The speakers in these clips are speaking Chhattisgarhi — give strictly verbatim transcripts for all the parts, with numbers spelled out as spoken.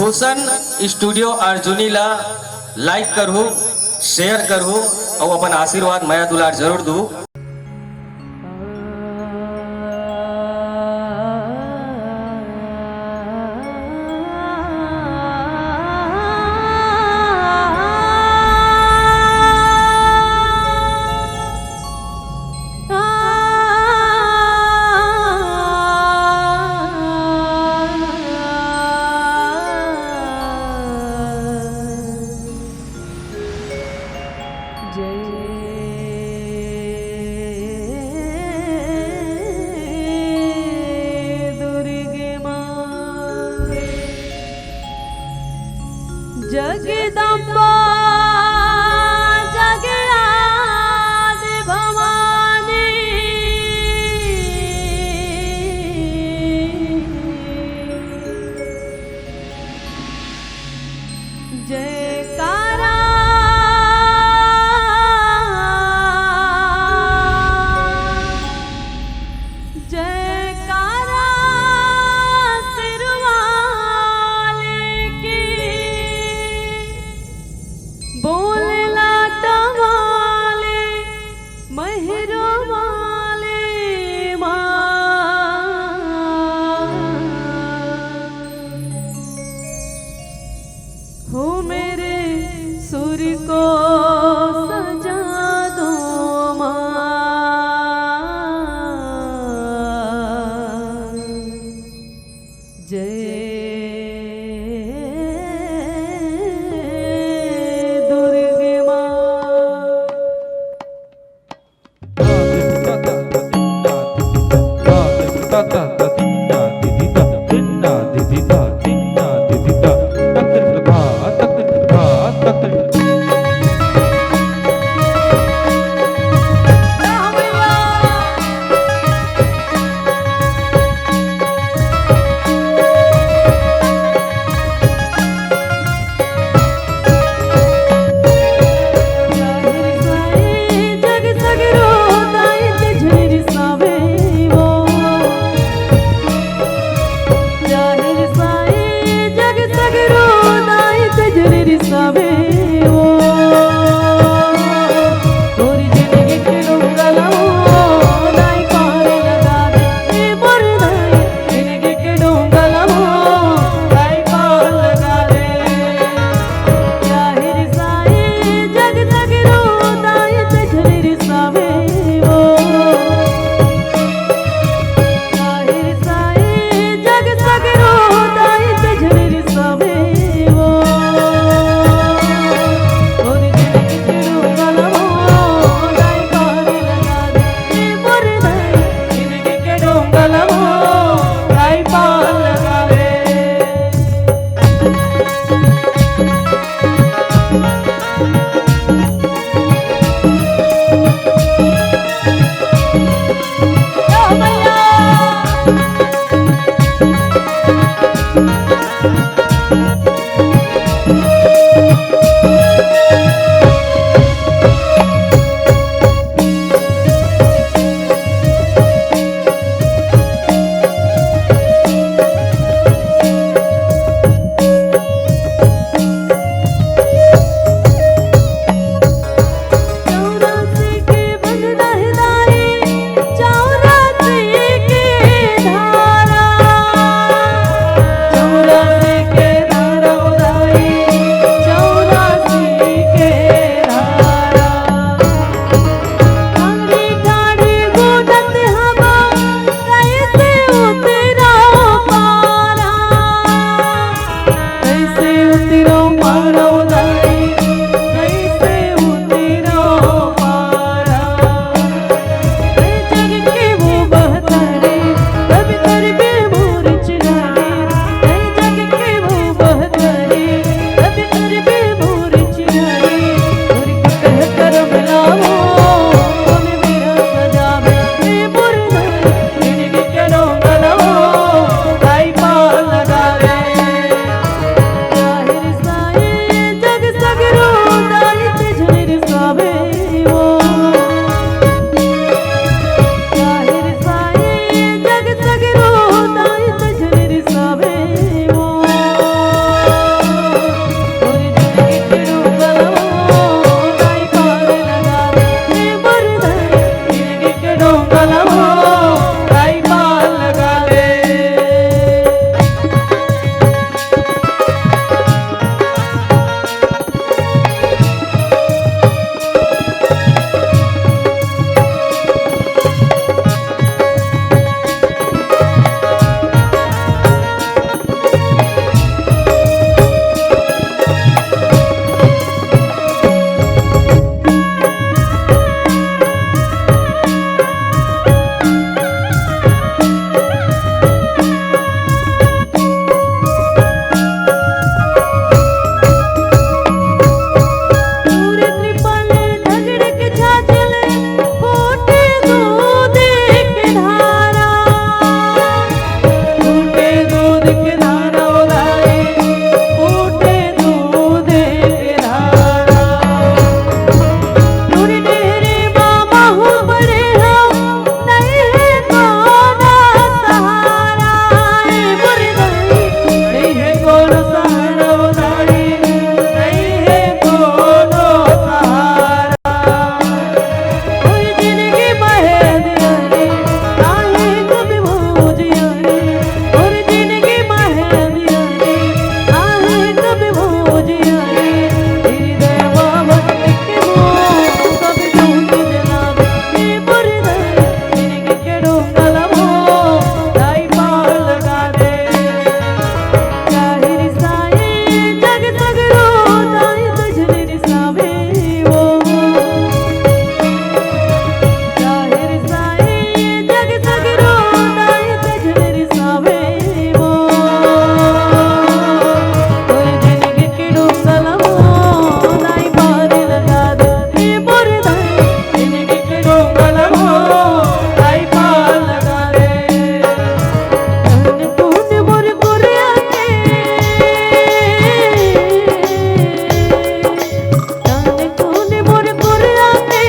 रोशन स्टूडियो अर्जुनी ला like करहू, share करहू अउ अपन आशीर्वाद, मया दुलार जरूर दू। जय दुर्गे माँ, जगदम्बा, जग आदि भवानी। जयकारा, जयकारा सिरवाले की, बोल लाटा वाले, महरो वाले माँ। हो मेरे सुर को सजा दो माँ। जय दुर्गे माँ। कोनो सहारा उधारी, नहीं है कोनो सहारा। कोई जिंदगी बहे दियारी, काहे कभी भूजियारी। कोई जिंदगी बहे दियारी, काहे कभी भूजियारी। हृदय बाबा के मोह, कभी झूठ जला दे, ये मुर्दा जिंदगी के डोंगला मोह, दाई पार लगा दे। जाहिर साए जग सगरो, दाई तुझ ने रिसावे वो। जाहिर साए जग सगरो, दाई तुझ ने रिसावे वो। तोर जिंदगी के डोंगला मोह, दाई पार लगा दे, हे मोर दाई। जिंदगी के डोंगला मोह, दाई पार लगा दे। तन कोन मोर गोरिया के, तन कोन मोर गोरिया के,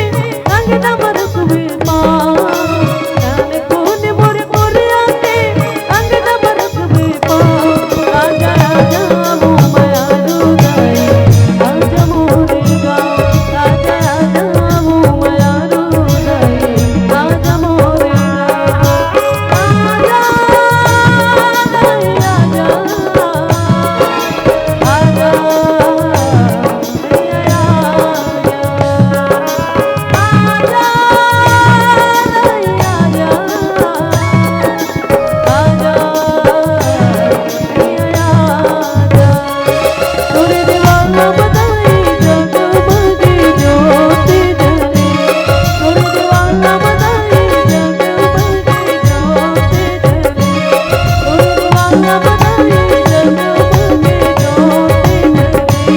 अंगना म रुकबे पा। तन कोन मोर गोरिया के, अंगना म रुकबे पा। आजा, आजा, वो मयारू दाई, आजा मोरे गाँव। आजा, आजा, वो मयारू दाई, आजा मोरे गाँव। आजा, दाई, आजा। आजा, दाई, आजा। आजा, दाई, आजा। आजा, आजा, तोरे दीवाना बनाई जगमग जोत जले। तोरे दीवाना बनाई जगमग जोत जले। तोरे दीवाना बनाई जगमग जोत जले।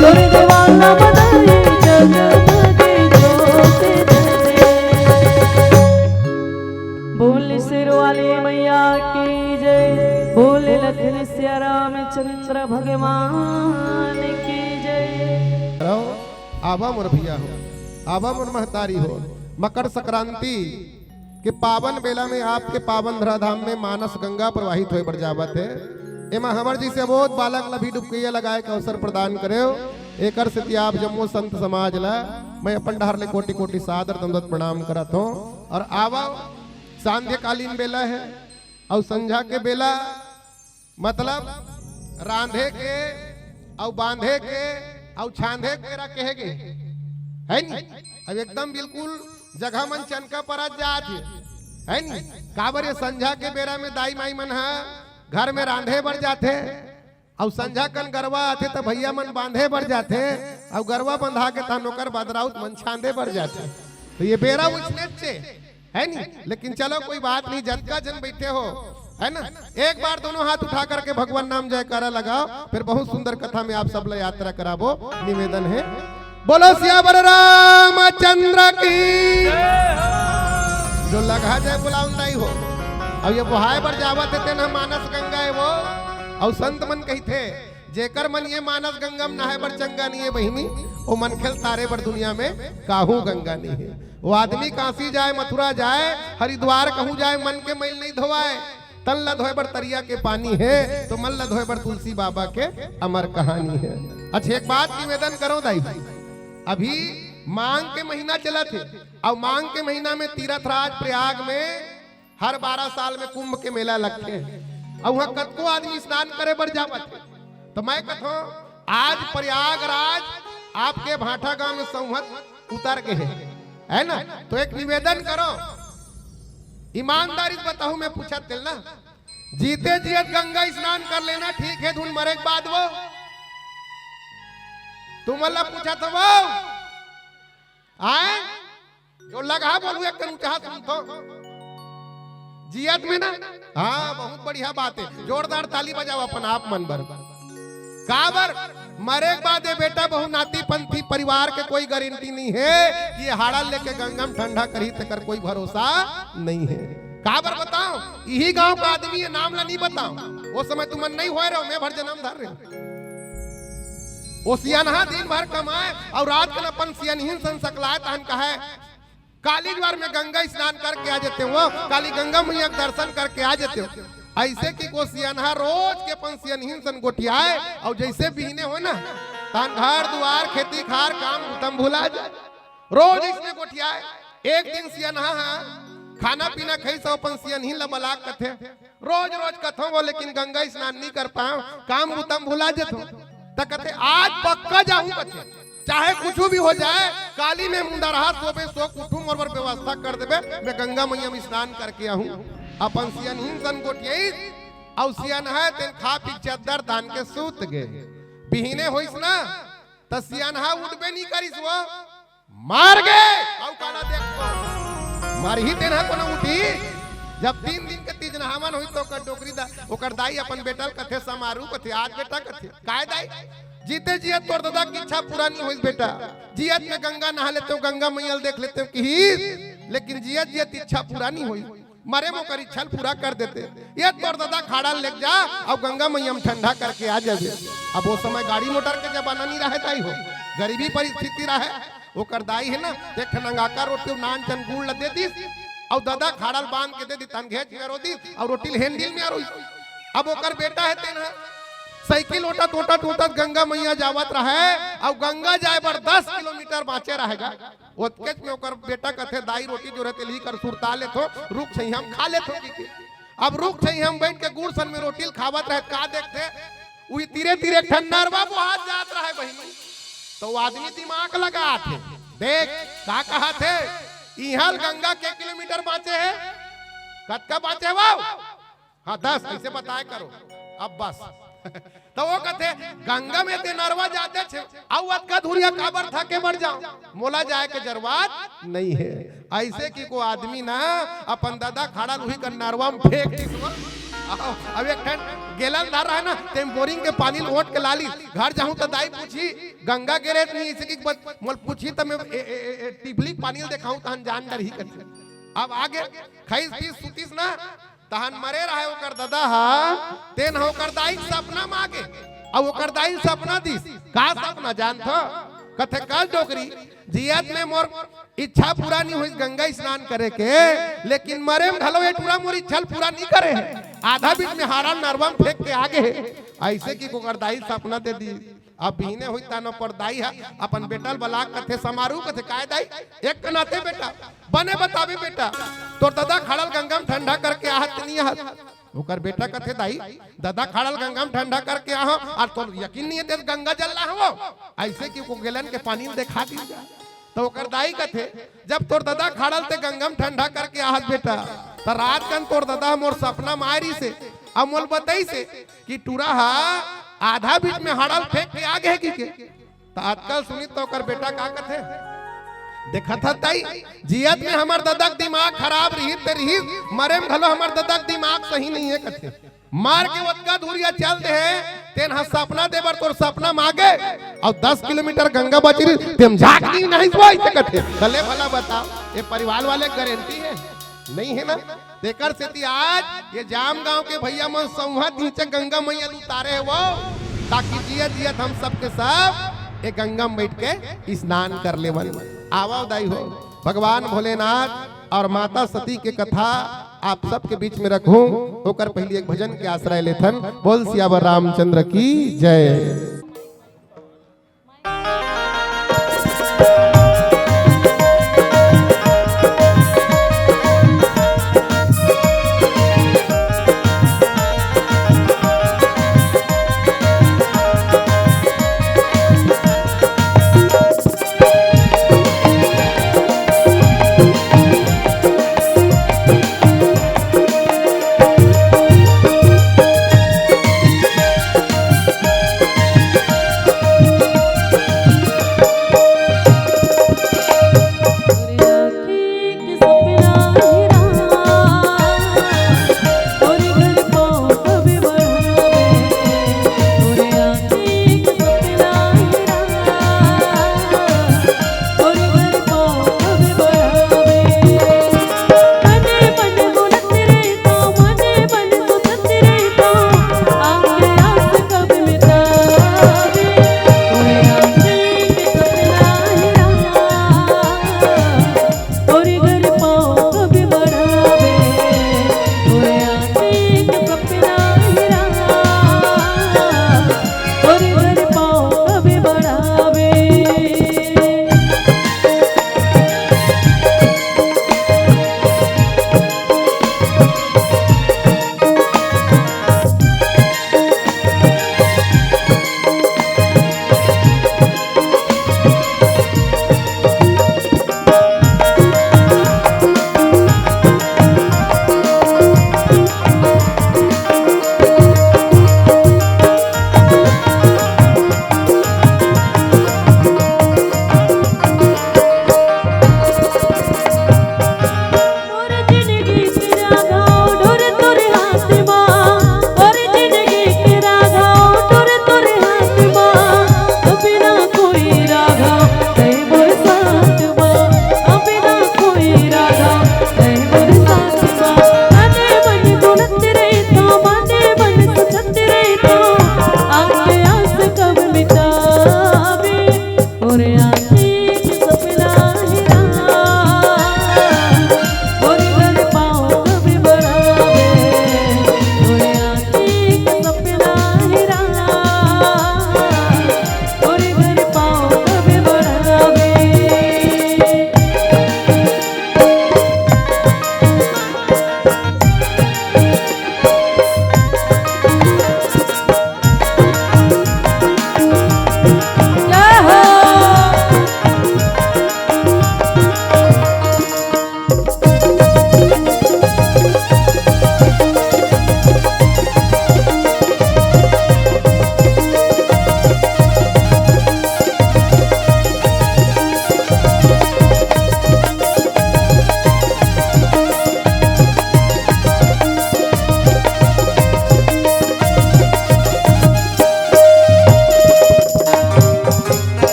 तोरे दीवाना बनाई जगमग जोत जले। बोल शेर वाली मैया की जय, बोल लखन सिया रामचंद्र भगवान की जय। आवा मोर भैया हो, आवा मोर महतारी हो। मकर संक्रांति के पावन बेला में आपके पावन धराधाम में मानस गंगा प्रवाहित होय बर जावत हे। एमा हमर जैसे अबोध बालक ला भी डुबकैया लगाए के अवसर प्रदान करेव। एकर सेती आप जम्मो संत समाज ला मैं अपन डहर ले कोटि कोटि सादर दंडवत प्रणाम करत हों। और आवा सांध्यकालीन बेला हे, अउ संझा के बेला, मतलब रांधे के, अउ बांधे के, अउ छांधे के बेरा कहे गे, है नी? अब एकदम बिल्कुल जगह मन चनका परत जात हे, है नी? काबर ये संझा के बेरा में दाई माई मन ह घर में रांधे बर जाथे, अउ संझा कन गरवा आथे त भैया मन बांधे बर जाथे, अउ गरवा बंधा के तहन ओकर बाद राउत मन छांदे बर जाथे। तो ये बेरा उसने चे, है नी? लेकिन चलो कोई बात नहीं, जतका झन बैठे हो, है ना, एक बार दोनों हाथ उठा करके भगवान नाम जयकारा लगाओ, फिर बहुत सुंदर कथा में आप सब ला यात्रा कराबो। निवेदन हे, बोलो सियावर रामचंद्र की। जो लगा जाए बुलाउन दाई हो। अब ये बोहाय बर जावत हे तेन ह मानस गंगा हे वो। अउ संत मन कहिथे, जेकर मन ये मानस गंगा म नहाय बर चंगा नहीं हे बहिनी, वो मनखे ल तारे बर दुनिया में काहू गंगा नहीं हे। वो आदमी काशी जाए, मथुरा जाए, हरिद्वार कहूँ जाए, मन के मैल नहीं धोवाए। तन ला धोए बर तरिया के पानी हे, तो मन ला धोए बर तुलसी बाबा के अमर कहानी हे। अच्छा, एक बात निवेदन करो दाई, अभी माघ के महीना चलत हे, अउ माघ के महीना में तीरथ राज प्रयाग में हर बारह साल में कुंभ के मेला लगथे, अउ उहाँ कतको आदमी स्नान करे बर जावत हे। तो मैं कथों, आज प्रयागराज आपके भाठा गांव में संवत उतर गे हे, है ना? तो एक निवेदन करो, ईमानदारी से बताहू, मैं पूछत तेला ना, जीते जियत गंगा स्नान कर लेना ठीक हे, धुन मरे के बाद वो तुमन ला पूछत हवं, आय? जो लगा बोलू एक कन ऊंचा सुनथों। जियत में ना? हाँ, बहुत बढ़िया बात हे। जोरदार ताली बजाओ अपन आप मन बर। काबर? मरे के बाद ये बेटा बहू नाती पंथी परिवार के कोई गारंटी नहीं हे कि ये हाड़ा लेके गंगा में ठंडा करही, तेकर कोई भरोसा नहीं हे। काबर बताओ, इही गांव का आदमी हे, नाम ला नहीं बताओ। वो समय तुमन नहीं होय रहो, मैं भर जन्म धर रहे। वो सियनहा दिन भर कमाए अउ रात कन अपन सियनहिन सन सकलाए, तहन कहे, काली ज्वार में गंगा स्नान करके आ जाते हो, काली गंगा मैया के दर्शन करके आ जाते हो। अइसे कि को सियनहा रोज के अपन सियनहिन सन गोठियाय, अउ जइसे बिहने होय ना, तहान घर दुवार, खेती खार, काम बुता म भुला जाय। रोज अइसने गोठियाय। एक दिन सियनहा ह खाना पीना खइस, अउ अपन सियनहिन ल बला के कथे, "रोज रोज कथंव वो, लेकिन गंगा स्नान नइ कर पांव, काम बुता म भुला जथंव।" त कथे, "आज पक्का जाहूं," कथे, "चाहे कुछु भी हो जाय, काली मैं मुंडरहा सोबे सो के उठहूं, मोर बर व्यवस्था कर देबे, मैं गंगा मइया म स्नान करके आहूं।" अपन सियनहिन सन गोठियाइस, अउ सियनहा तेन खा पी चद्दर तान के सूत गे। बिहने होइस ना, त सियनहा उठबे नइ करिस वो, मर गे। अउ काला देखबो, मरही तेन ह कोनो उठही। जब तीन दिन के तीज नहावन होइस त ओकर डोकरी दा, ओकर दाई अपन बेटा ल कथे, समारू कथे, "आज बेटा," कथे, "काय दाई?" "जीते जियत तोर ददा के इच्छा पूरा नइ होइस बेटा, जियत में गंगा नहा लेतेंव, गंगा मइया ल देख लेतेंव," किहिस, "लेकिन जियत जियत इच्छा पूरा नइ होइस, मरे म ओकर इच्छा ल पूरा कर देते। ये तोर ददा खाड़ा ल लेग जा, अउ गंगा मइया म ठंडा करके आ जाबे।" अब ओ समय गाड़ी मोटर के जमाना नइ राहय दाई हो, गरीबी परिस्थिति राहय। ओकर दाई हे ना, एक ठन अंगाका रोटी अउ नान चन गुड़ ल दे दिस, अउ ददा खाड़ा ल बांध के दे दिस, तहान घेंच में अरो दिस, अउ रोटी ल handle में अरोइस। अब ओकर बेटा हे तेन ह साइकिल ओटत, ओटत, ओटत गंगा मइया जावत राहय, अउ गंगा जाय बर दस किलोमीटर बांचे राहय गा। ओतकेच में ओकर बेटा कथे, "दाई रोटी जो रहे तेल ही कर सुरता लेथों, रूख छइहां म खा लेथों," कहिके। अब रूख छइहां म बइठ के गुड़ सन में रोटी ल खावत राहय, का देखथे, उही तीरे तीरे एक ठन नरवा बोहात जात राहय बहिनी। त ओ आदमी दिमाग लगाथे, देख का कहत हे, "इहां ले गंगा के किलोमीटर बांचे हे?" "कतका बांचे हे वो?" "हां, दस, अइसे बताय करो।" अब बस। त ओ कथे, "गंगा में ते नरवा जातेच हे, अउ अतका दूरिहा काबर थके बर जांव, मोला जाय के जरूरत नइ हे।" अइसे कि को आदमी ना अपन ददा खाड़ा ल उही कर नरवा म फेंक दिस वो। अब, अब एक ठन गेलन धर रहा ना, तेम बोरिंग के पानी ल ओट के लालिस, घर जाहूं त दाई पूछही, "गंगा गे रहे नइ?" अइसे कि बत-, मोल पूछही त मैं ए, ए, ए, ए, टिबली पानी ल देखाहूं तहन जान डरही कथे। अब आगे खइस पीस सुतिस ना, तहन मरे रहय ओकर ददा ह, तेन ह ओकर दाई के सपना म आगे, अउ ओकर दाई ल सपना दिस। का सपना जानथो? कथे, "कस डोकरी, जियत में मोर इच्छा पूरा नइ होइस गंगा स्नान करे के, लेकिन मरे म घलो ए टूरा मोर इच्छा ल पूरा नइ करे हे। आधा बीच में हाड़ा ल नरवा म फेंक के आगे हे।" अइसे कि ओकर दाई ल सपना दे दिस। अब बिहने होइस तहन ओकर दाई ह अपन बेटा ल बला के कथे, समारू कथे, "काय दाई, एक कन आते बेटा, बने बताबे बेटा, तोर ददा खाड़ा ल गंगा म ठंडा करके आहत कि नइ आहत?" ओकर बेटा कथे, "दाई, ददा खाड़ा ल गंगा म ठंडा करके आहंव, अउ तोर यकीन नइ हे ते गंगा जल लाहंव वो।" अइसे कि ओ गेलन के पानी ल देखा दिस। त ओकर दाई कथे, "जब तोर ददा खाड़ा ल ते गंगा म ठंडा करके आहत बेटा, त रात कन तोर ददा ह मोर सपना म आय रिहिसे, अउ मोल बताइसे कि टूरा ह आधा बीच में हाड़ा ल फेंक के आगे हे कहिके।" त अतका ल सुनिस त ओकर बेटा का कथे, "देखत हस दाई, जियत में हमर ददा के दिमाग खराब रिहिस ते रिहिस, मरे म घलो हमर ददा के दिमाग सही नइ हे," कथे। "मर के ओतका दूरिहा चल दे हे, तेन ह सपना दे बर तोर सपना म आगे, अउ दस किलोमीटर गंगा बचे रिहिस, तेम जाके नहाइस वो," अइसे कथे। त ले भला बताव, ए परिवार वाले के गारंटी हे? नइ हे ना। तेकर सेती आज ये जाम गांव के भइया मन सउंहा नीचे गंगा मइया ल उतारे हे वो, ताकि जियत जियत हम सब के सब ये गंगा म बइठ के स्नान कर लेवन। आवव दाई हो, भगवान भोलेनाथ अउ माता सती के कथा आप सबके बीच में रखहूं, ओकर पहिली एक भजन के आश्रय लेथन। बोल सियावर रामचंद्र की जय।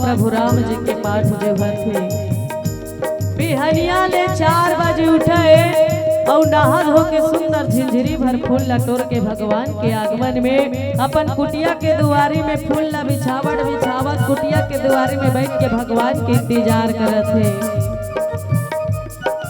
प्रभु राम जी के पाठ जो होथे, बिहनिया ले चार बजे उठे अउ नहा धो के सुंदर झिझरी भर फूल ला टोर के भगवान के आगमन में अपन कुटिया के दुआरी में फूल ला बिछावत बिछावत कुटिया के दुआरी में बैठ के भगवान के इंतजार करत हे।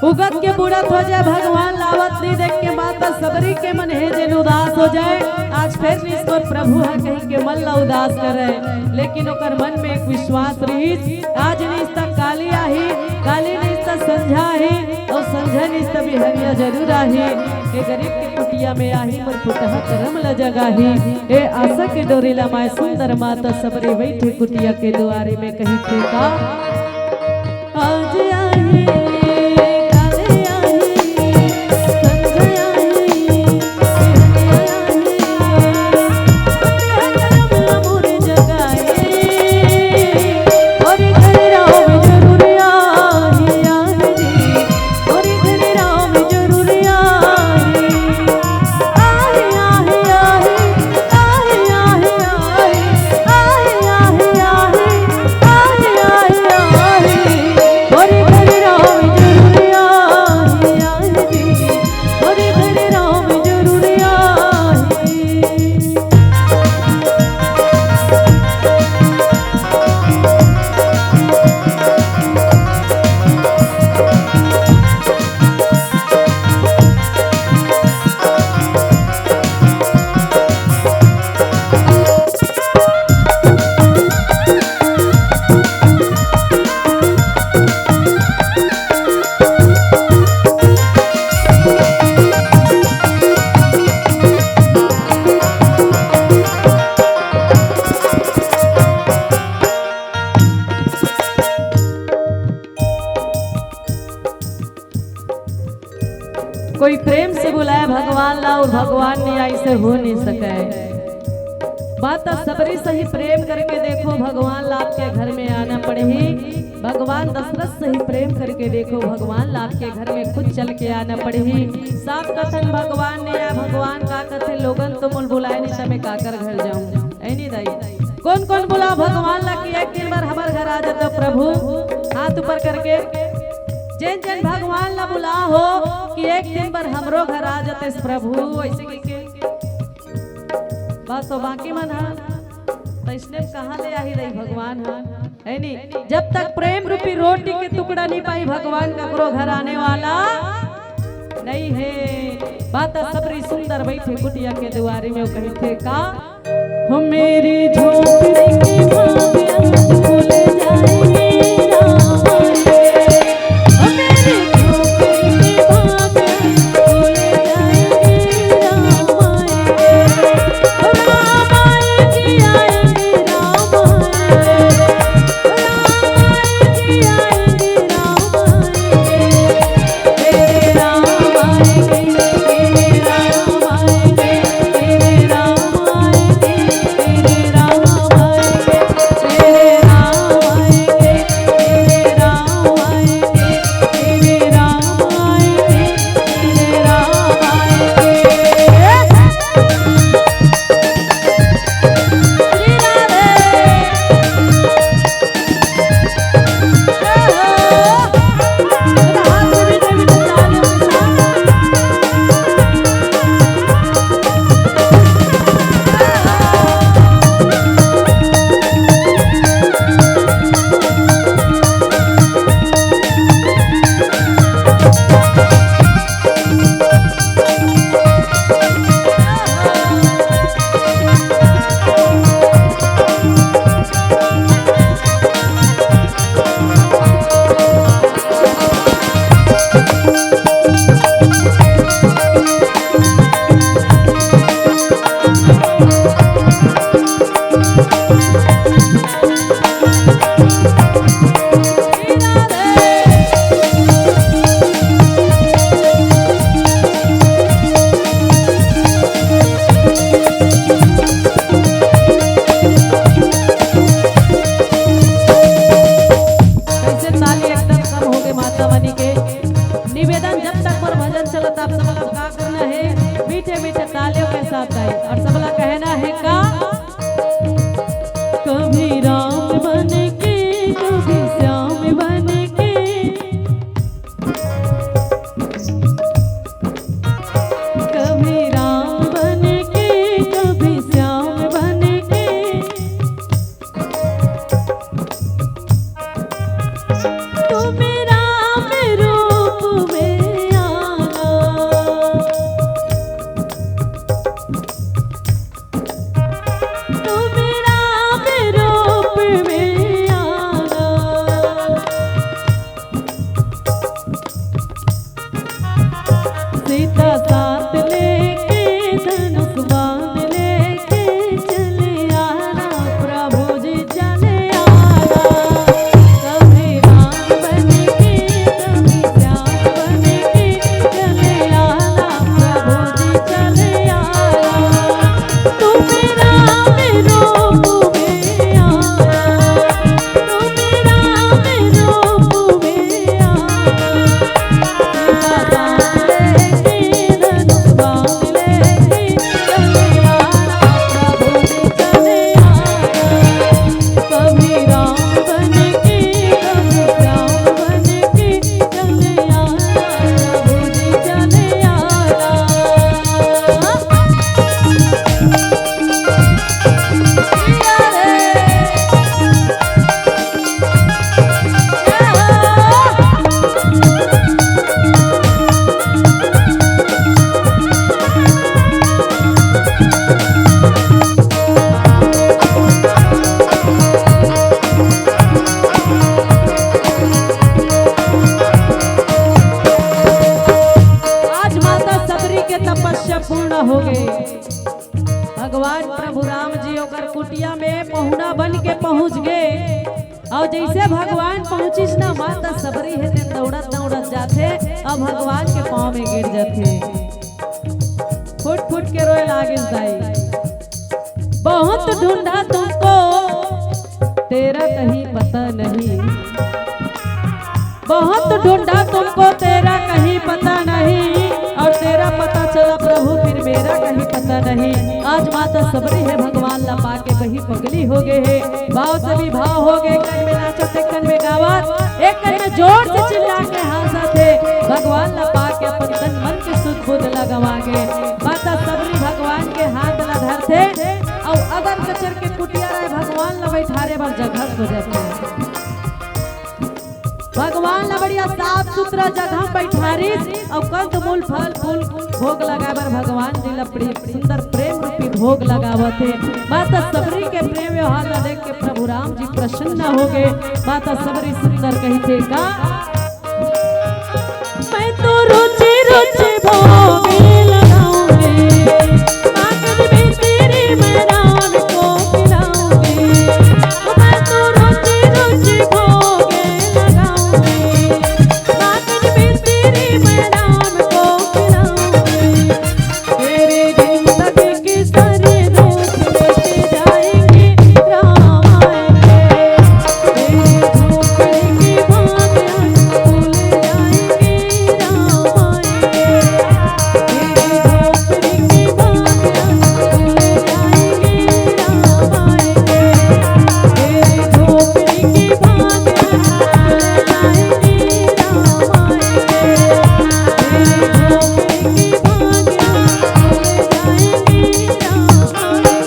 उगत के बुड़त हो जाए, भगवान ला आवत नहीं देख के माता सबरी के मन हे जेन उदास हो जाए। आज फेर निस्कोर प्रभु ह कहि के मन ला उदास करे, लेकिन ओकर मन में एक विश्वास रहिस, आज निस त काली आही, काली निस त संझा आही, अउ संझा निस त बिहनिया जरूर आही। के गरीब के कुटिया में आही, मोर पुतहा करम ला जगाही। ए आशा के डोरी ला माय सुंदर माता सबरी बइठे कुटिया के दुआरी में कहिथे का। आज आही, काले आही, संझा आही, बिहनिया आही, मोर जगाए। और घर राम जरूर आही, आही जी, और घर राम जरूर आही। कोई प्रेम से बुलाए भगवान ला अउ भगवान नहीं आए, ऐसे हो नहीं सके। माता सबरी सही प्रेम करके देखो, भगवान ला आपके घर में आना पड़ही। भगवान दशरथ सही प्रेम करके देखो, भगवान ला आपके घर में खुद चल के आना पड़ही। सांप कथन भगवान नहीं आए, भगवान का कथे, लोगन तो मोल बुलाए नहीं, त मैं काकर घर जाऊं? ऐ नहीं दाई, कौन कौन बुला भगवान ला कि एक दिन बर हमर घर आ जाते प्रभु? हाथ ऊपर करके जेन जेन भगवान ला बुला हो कि एक दिन बर हमरो घर आ जाते प्रभु, ऐसे कहिके बस। हो बाकी मन ह त इसने कहाँ ले आही रही भगवान ह, है नी? जब तक प्रेम रूपी रोटी के टुकड़ा नहीं पाई भगवान ककरो घर आने वाला नहीं है। माता सबरी सुंदर बइठे कुटिया के दुआरी में, वो कहिथे का। हो मेरी झोपड़ी के भाग खुल जाएंगे राम आए। हो मेरी झोपड़ी के भाग खुल जाएंगे राम आए। हो राम आए जी आएंगे राम आए। हो राम आए जी आएंगे राम आए। कैसे ताली एकदम कम हो गए माता मनी के। निवेदन, जब तक मोर भजन चलत, आप सब लोग का करना है, मीठे मीठे तालियों के साथ गाए और सबला कहना है का। कभी राम बन के भगवान प्रभु राम जी ओकर कुटिया में पहुना बन के पहुंच गे। अउ जइसे भगवान पहुंचिस ना, माता सबरी हे तेन दउड़त दउड़त जाथे अउ भगवान के पांव में गिर जाथे। फुट फुट के रोए लागिस दाई। बहुत ढूंढा तुमको, तेरा कहीं पता नहीं। बहुत ढूंढा तुमको, तेरा कहीं पता नहीं, और तेरा पता चला प्रभु, फिर मेरा कहीं पता नहीं। आज माता सबरी हे भगवान ला पाके बही पगली हो गे हे, भाव से विभाव हो गे, एक कन में नाचत, एक कन में गावत, एक कन में जोर से चिल्ला के हाँसत हे, भगवान ला पाके अपन तन मन के सुध बुध ला गवा गे। माता सबरी भगवान के हाथ ला धरथे, अउ अगर कचर के कुटिया रहे, भगवान ला बैठारे बर जगह खोजत हे। भगवान ला बढ़िया साफ सुथरा जगह बैठारिस अउ कंद मूल फल फूल भोग लगाए बर भगवान जी ला बड़ी सुंदर प्रेम रूपी भोग लगावत हे। माता सबरी के प्रेम व्यवहार ला देख के प्रभु राम जी प्रसन्न हो गे। माता सबरी सुंदर कहिथे का, मैं तो रुचि रुचि भोगे लगाऊंगी, आंगन में तेरे मैं राम को खिलाऊंगी। मैं तो रुचि रुचि भोगे लगाऊंगी, आंगन में तेरे मैं राम को खिलाऊंगी। तेरी जिंदगी की सारी दुख मिट जाएंगे, राम आएंगे। तेरी झोपड़ी की बातें भूल जाएंगे, राम आएंगे। तेरी झोपड़ी की बातें भूल जाएंगे, राम आएंगे। तेरी झोपड़ी की बातें भूल जाएंगे, राम आएंगे। तेरी झोपड़ी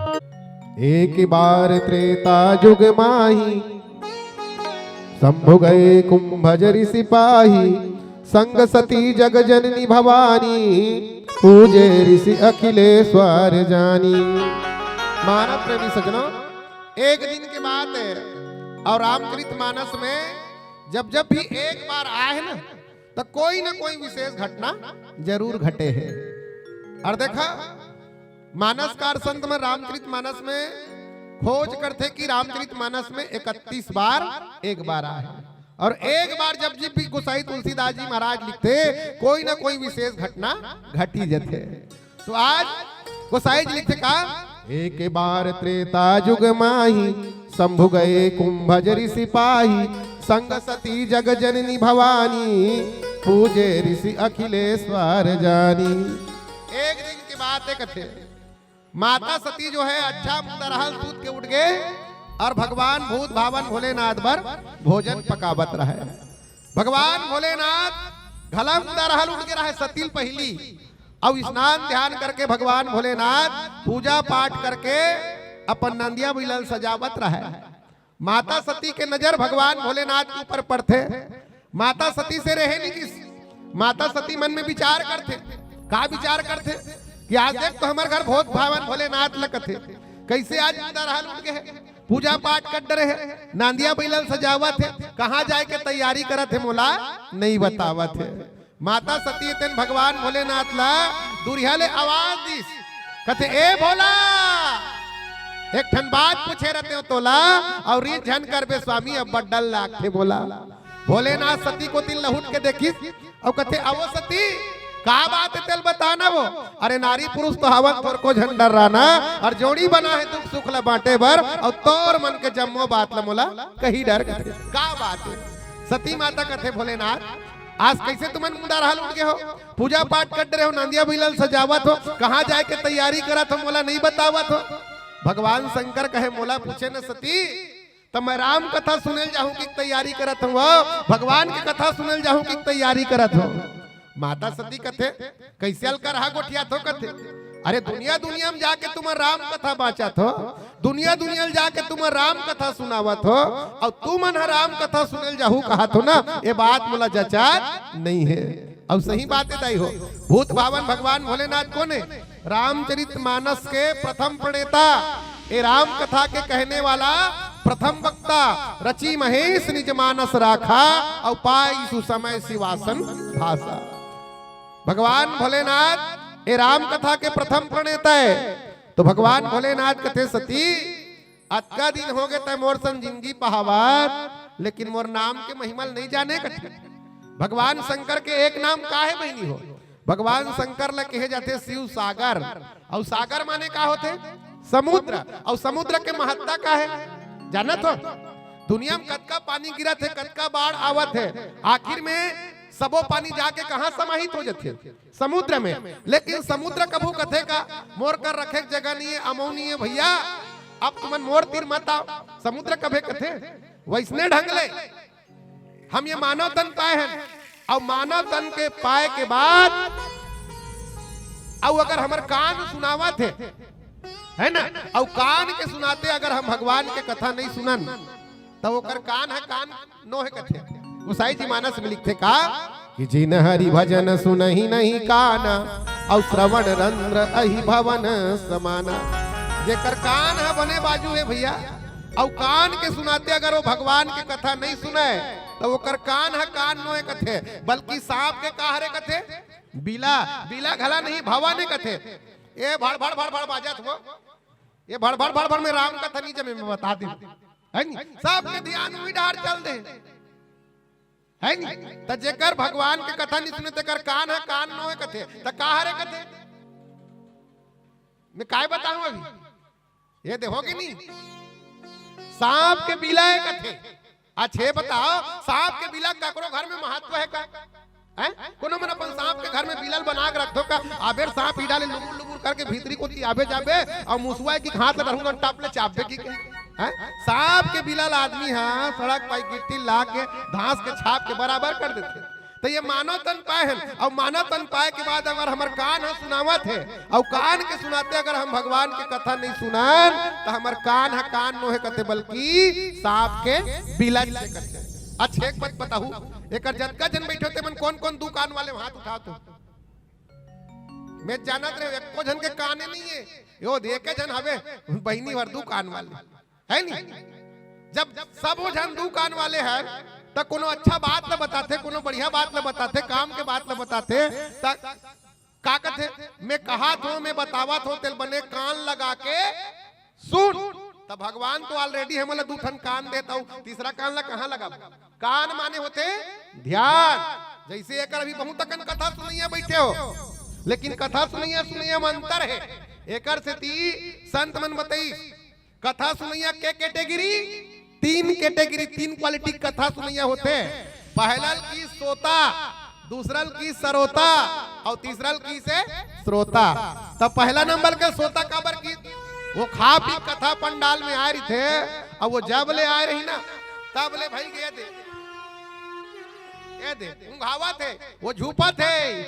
की बातें एक बार त्रेता जुग माही, शंभु गए कुंभज ऋषि पाही, संग सती जग जननी भवानी, पूजे ऋषि अखिलेश्वर जानी। मानव प्रेमी सज्जनों, एक दिन के बात है और रामचरित मानस में जब जब भी एक बार आए ना, तो कोई ना कोई विशेष घटना जरूर घटे है। और देखा, मानसकार संत में रामचरित मानस में खोज करथे कि रामचरित मानस में इकतीस बार एक बार आए, और एक बार जब जब भी गोसाई तुलसीदास जी महाराज लिखथे, कोई ना कोई विशेष घटना घटी जथे। तो आज गोसाई जी लिखथे का, एक बार त्रेता जुग माही, शंभु गए कुंभज ऋषि पाही, संग सती जग जननी भवानी, पूजे ऋषि अखिलेश्वर जानी। एक दिन की बात है कथे, माता सती जो है अच्छा मुंदरहल सूत के उठ गए और भगवान भूत भावन भोलेनाथ बर भोजन पकावत रहे। भगवान भोलेनाथ घला मुंदरहल उठ के रहे सती ल पहिली, अउ स्नान ध्यान करके भगवान भोलेनाथ पूजा पाठ करके अपन नंदिया बिलल सजावत रहे। माता सती के नजर भगवान भोलेनाथ के ऊपर पड़थे। माता सती से रहे नहीं किस। माता सती मन में विचार करथे। का विचार करथे कि आज देख तो हमर घर भूत भावन भोलेनाथ लगथे, कैसे आज मुंदरहल उठ गए हे, पूजा पाठ कर डरे हे, नांदिया बैलल सजावत हे, कहाँ जाए के तैयारी करत हे मोला नहीं बतावत हे। माता सती तेन भगवान भोलेनाथ ला दुरिहा ले आवाज दिस, कथे, "ए भोला, एक ठन बात पूछे रहते हो तोला, और रीत झन करबे स्वामी, अब बड़ डर लागथे मोला।" भोलेनाथ सती कोति लहुट के देखिस, अउ कथे, "आवो सती, का बात हे तेल बता ना वो।" "अरे नारी पुरुष तो हवन, थोरको झन डर रहा ना, और जोड़ी बना है दुख सुख ला बांटे बर, अउ तोर मन के जम्मो बात ला मोला कही डर।" कथे, "का बात हे?" सती माता कथे, "भोलेनाथ, आज कैसे तुमन मुंदरहल उठ गए हो? पूजा पाठ कर रहे हो, नांदिया बैलल सजावत हो, कहाँ जाए के तैयारी करत हो, मोला नहीं बतावत हो?" भगवान शंकर कहे, "मोला पूछे न सती, त मैं राम कथा सुनेल जाहूं कि तैयारी करत हूं, भगवान के कथा सुनेल जाहूं कि तैयारी करत हूं।" माता सती कथे, "कैसे अलकरहा गोठियात हो?" कथे, "अरे दुनिया दुनिया में जाके तुम राम कथा बांचत हो, दुनिया दुनिया में जाके तुम राम कथा सुनावत हो, अउ तुमन ह राम कथा सुनेल जाहू कहत हो ना, ये बात मोला जचात नहीं है।" अउ सही बात हे दाई हो, भूत भावन भगवान भोलेनाथ कोन हे? रामचरित मानस के प्रथम प्रणेता, ए राम कथा के कहने वाला प्रथम वक्ता, "रचि महेश निज मानस राखा, अउ पाई सुसमय सिवासन भाषा।" भगवान भोलेनाथ ए राम कथा के प्रथम प्रणेता हे। तो भगवान भोलेनाथ कथे, सती, अतका दिन होगे तैं मोर संग जिंदगी पहावत, लेकिन मोर नाम के महिमा ल नइ जाने कथे। भगवान शंकर के एक नाम का हे बहिनी हो? भगवान शंकर ल कहे जाथे शिव सागर। अउ सागर माने का होथे? समुद्र। अउ समुद्र के महत्ता का हे, जानत हो? दुनिया म कतका पानी गिरत हे, कतका बाढ़ आवत हे, आखिर में सबो पानी जाके कहाँ समाहित हो जाथे? समुद्र में। लेकिन समुद्र कभू कथे का, "मोर कर रखे के जगह नइ हे, अमऊ नइ हे भइया, अब तुमन मोर तीर मत आव"? समुद्र कभू कथे? वइसने ढंग ले हम ये मानव तन पाए हन, अउ मानव तन के पाए के बाद, अउ अगर हमर कान सुनावत हे, हे ना, अउ कान के सुनाते अगर हम भगवान के कथा नइ सुनन, त ओकर कान ह कान नोहे कथे। गोसाई जी मानस में लिखथे का कि "जिन हरि भजन सुनहि नहीं कान, अउ श्रवण रंध्र अहि भवन समाना।" जेकर कान ह बने बाजू हे भइया, अउ कान के सुनाते अगर वो भगवान के कथा नइ सुनय, त ओकर कान ह कान नोहे कथे, बल्कि सांप के का हरे कथे? बिला। बिला घला नहीं, भवन हे कथे। ए भड़ भड़ भड़ भड़ बाजत हो, ए भड़ भड़ भड़ भड़ में राम कथा नइ जमे, मैं बता देंव, हे नी? सबके ध्यान उही डार चल दे, हे नी? त जेकर भगवान के कथा नइ सुने, तेकर कान ह कान नोहे कथे, त का हरे कथे? मैं काय बताऊं अभी? ये देखो कि नहीं, सांप के बिला हे कथे। अच्छा, ये बताओ, सांप के बिला ककरो घर में महत्व हे का? हैं? कोनो मन अपन सांप के घर में बिला ल बना के रखथो का? आबे सांप ही डाले लुबुर लुबुर करके भीतरी कोती आबे जाबे, अउ मुसवा के हाथ ल डरहूं टप ले चाबे की के? हैं? सांप के बिला ल आदमी ह सड़क पाई गिट्टी ला के, धांस के छाप के बराबर कर देथे। त ये मानव तन पाए हन, अउ मानव तन पाए के बाद अगर हमर कान ह सुनावत हे, अउ कान के सुनाते अगर हम भगवान के कथा नइ सुनन, त हमर कान ह कान नोहे कथे, बल्कि सांप के बिला हे कथे। अच्छा, एक बात बताहूं, एकर जतका झन बइठे हो, तेमन कोन कोन दू कान वाले हो, हाथ उठाव तो। मैं जानत रहेंव, एको झन के काने नइ हे, यो दे एके झन हवे, बहिनी भर दू कान वाले। हे नी? जब सबो झन दू कान वाले हे, त कोनो अच्छा बात ल बताथे, कोनो बढ़िया बात ल बताथे, काम के बात ल बताथे, त का कथे? "मैं कहत हों, मैं बतावत हों, तेला बने कान लगा के सुन।" त भगवान तो already हमन ल दू ठन कान देत हे, तीसरा कान ल कहाँ लगाबो? कान माने होथे ध्यान। जइसे एकर अभी बहुत अकन कथा सुनइया बइठे हो, लेकिन कथा सुनइया सुनइया म अंतर हे। एकर सेती संत मन बतइस, कथा सुनइया के category, तीन category, तीन quality कथा सुनइया होथे। पहला ल किहिस सोता, दूसरा ल किहिस सरोता, अउ तीसरा ल किहिस श्रोता। त पहला नंबर के सोता काबर किहिस? वो खा पी कथा पंडाल में आय रहिथे, अउ वो जब ले आय रही ना, तब ले भई गे दे, ये दे, ऊंघावत हे, वो झुपत हे।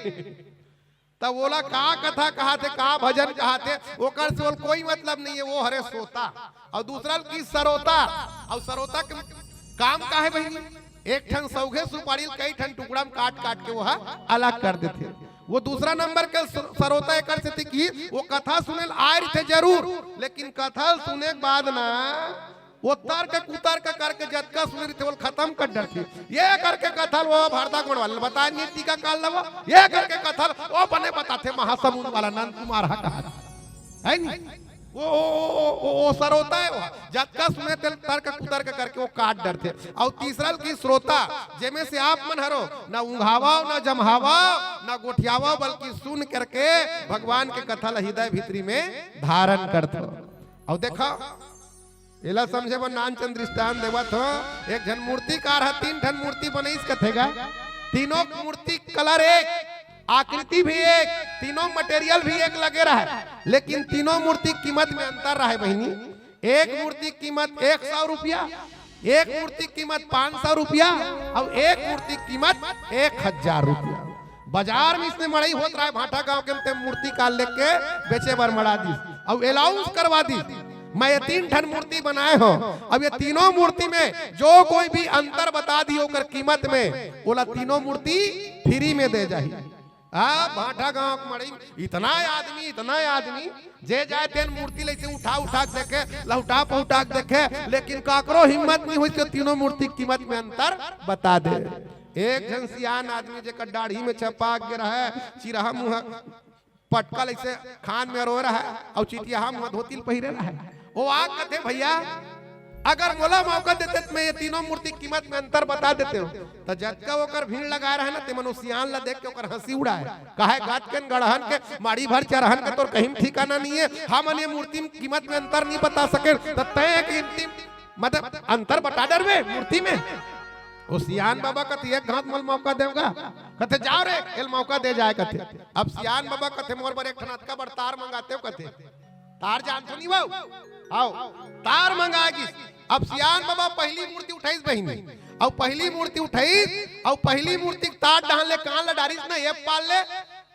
त ओला का कथा कहाथे, का भजन कहाथे, ओकर से ओला कोई मतलब नइ हे, वो हरे सोता। अउ दूसरा ल किहिस सरोता, अउ सरोता के काम का हे बहिनी? एक ठन सौघे सुपारी ल कई ठन टुकड़ा म काट काट के वो ह अलग कर देथे। वो दूसरा नंबर के स-, सरोता एकर सेती किहिस, वो कथा सुने ल आय रहिथे जरूर, लेकिन कथा ल सुने के बाद ना वो तर्क कुतर्क करके जतका सुने रहिथे, ओला खतम कर डरथे। ये करके कथा ल वो भरदा गोंड वाला ल बताय नइ हे, टीकाकार ल वो, ये करके कथा ल वो बने बताथे, महासमुंद वाला नंद कुमार ह कहा, हे नी? वो, वो, वो सरोता हे, वो जतका सुने तेला तर्क कुतर्क करके वो काट डरथे। अउ तीसरा ल किहिस श्रोता, जेमे से आप मन हरो ना ऊंघावव, ना जम्हावव, ना गोठियावव, बल्कि सुन करके भगवान के कथा ल हृदय भीतरी में धारण करथव। अउ देखा, एला समझे बर नानचन दृष्टांत देवत हों। एक झन मूर्तिकार ह तीन ठन मूर्ति बनइस कथे गा। तीनों मूर्ति colour एक, आकृति भी एक, तीनों material भी एक लगे रहय, लेकिन तीनों मूर्ति कीमत में अंतर रहय बहिनी। एक मूर्ति कीमत एक सौ रुपया, एक मूर्ति कीमत पाँच सौ रुपया, अउ एक मूर्ति कीमत एक हजार रुपया। बाजार में इसने मड़ई होत रहय भांठा गांव के, ते मूर्तिकार लेके बेचे बर मड़ा दिस, अउ announce करवा दिस, "मैं ये तीन ठन मूर्ति बनाए हों, अब ये तीनों मूर्ति में जो कोई भी अंतर बता दिही ओकर कीमत में, ओला तीनों मूर्ति free में दे जाही।" आ, भांठा गांव के मड़ई, इतना आदमी, इतना आदमी, जे जाय तेन मूर्ति ल अइसे उठा उठा के देखे, लहुटा पहुटा के देखे, लेकिन काकरो हिम्मत नइ होइस के तीनों मूर्ति के कीमत में अंतर बता दे। एक झन सियान आदमी जेकर दाढ़ी में छपा गे रहय, चिरहा मुहा, पटका ल अइसे खान में अरोय रहय, अउ चिटियाहा मुँह धोती ल पहिरे रहय। ओ आ कथे, "भइया, अगर मोला मौका देते त मैं ये तीनों मूर्ति कीमत में अंतर बता देतेंव।" त जतका ओकर भीड़ लगाय रहय ना, तेमन ओ सियान ल देख के ओकर हँसी उड़ाय। कहय, "गत के न गड़हन के, माड़ी भर चरहन के तोर कहीं ठिकाना नइ हे। हमन ये मूर्ति में कीमत में अंतर नइ बता सकेन, त तैं एक अंतिम, मतलब, अंतर बता डरबे मूर्ति में?" ओ सियान बाबा कथे, "एक घात मोला मौका देव गा।" कथे, "जाव रे, एला मौका दे जाय," कथे। अब सियान बाबा कथे, "मोर बर एक ठन अतका बड़ तार मंगातेव," कथे। तार जानथो नहीं वो? आओ, तार मंगाय गिस। अब सियान बाबा पहिली मूर्ति उठाइस बहिनी, अउ पहिली मूर्ति उठाइस, अउ पहिली मूर्ति के तार डहन ले कान ल डारिस ना, ये पाल ले,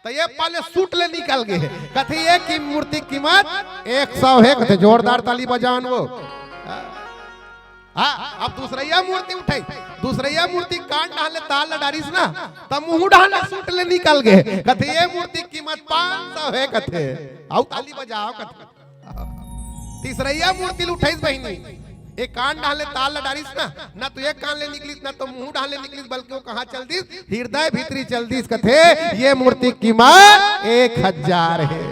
त ये पाल ले सूट ले निकल गे। कथे, "ये की मूर्ति कीमत एक सौ हे," कथे। जोरदार ताली बजान वो। हाँ, अब दूसरइया मूर्ति उठाइस, दूसरइया मूर्ति कान डहन ले तार ल डारिस ना, त मुँह डहन ले सूट ले निकल गे। कथे, "ये मूर्ति कीमत पाँच सौ हे," कथे। अउ ताली बजाव, कथे। तीसरइया मूर्ति ल उठाइस बहिनी, एक कान डहन ले तार ल डारिस ना, ना तो एक कान ले निकलिस, ना तो मुँह डहन ले निकलिस, बल्कि ओ कहाँ चल दिस, हिरदय भीतरी चल दिस। कथे, "ये मूर्ति कीमत एक हजार हे।"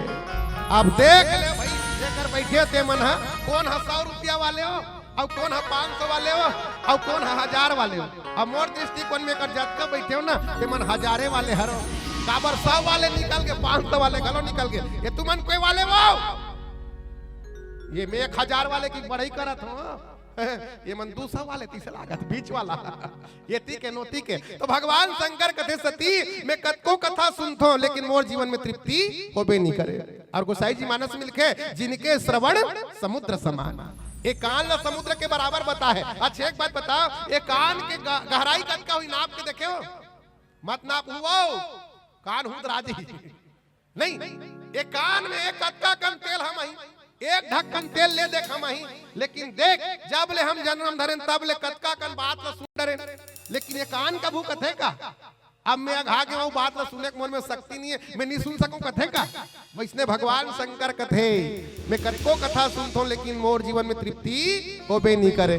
अब देख ले भई, जेकर बइठे तेमन ह, कोन ह सौ रुपया वाले हो, अउ कोन ह पाँच सौ वाले हो, अउ कोन ह हजार वाले हो। अब मोर दृष्टिकोण में एकर जतका बइठे हो ना, तेमन हजारे वाले हरो। काबर सौ वाले निकल गे, पाँच सौ वाले घलो निकल गे। ये तुमन कोई वाले हो? ये मैं एक हजार वाले की बड़ई करत हों। ये मन दू सौ वाले तइसे लागत, बीच वाला। ये ती के नोती के। तो भगवान शंकर कथे, "सती, मैं कतको कथा सुनथों, लेकिन मोर जीवन में तृप्ति होबे नइ करे।" अउ गोसाई जी मानस में लिखे, "जिनके श्रवण समुद्र समान।" ये कान ल समुद्र के बराबर बताय हे। अच्छा, एक बात बताव, ये कान के ग-, गहराई कतका होही, नाप के देखे हो? मत नाप हुआ, कान हुदरा जही। नहीं, ये कान में एक कतका कन तेल हमही, एक ढक्कन तेल ले देख हमही, लेकिन देख, जब ले हम जनम धरेन, तब ले कतका कन बात ल सुन डरेन, लेकिन ये कान कभू कथे का? अब मैं अघा गेंव, बात ल सुने के मोर में शक्ति नइ हे, मैं नइ सुन सकूं, कथे का? वइसने भगवान शंकर कथे, "मैं कतको कथा सुनथों, लेकिन मोर जीवन में तृप्ति होबे नइ करे।"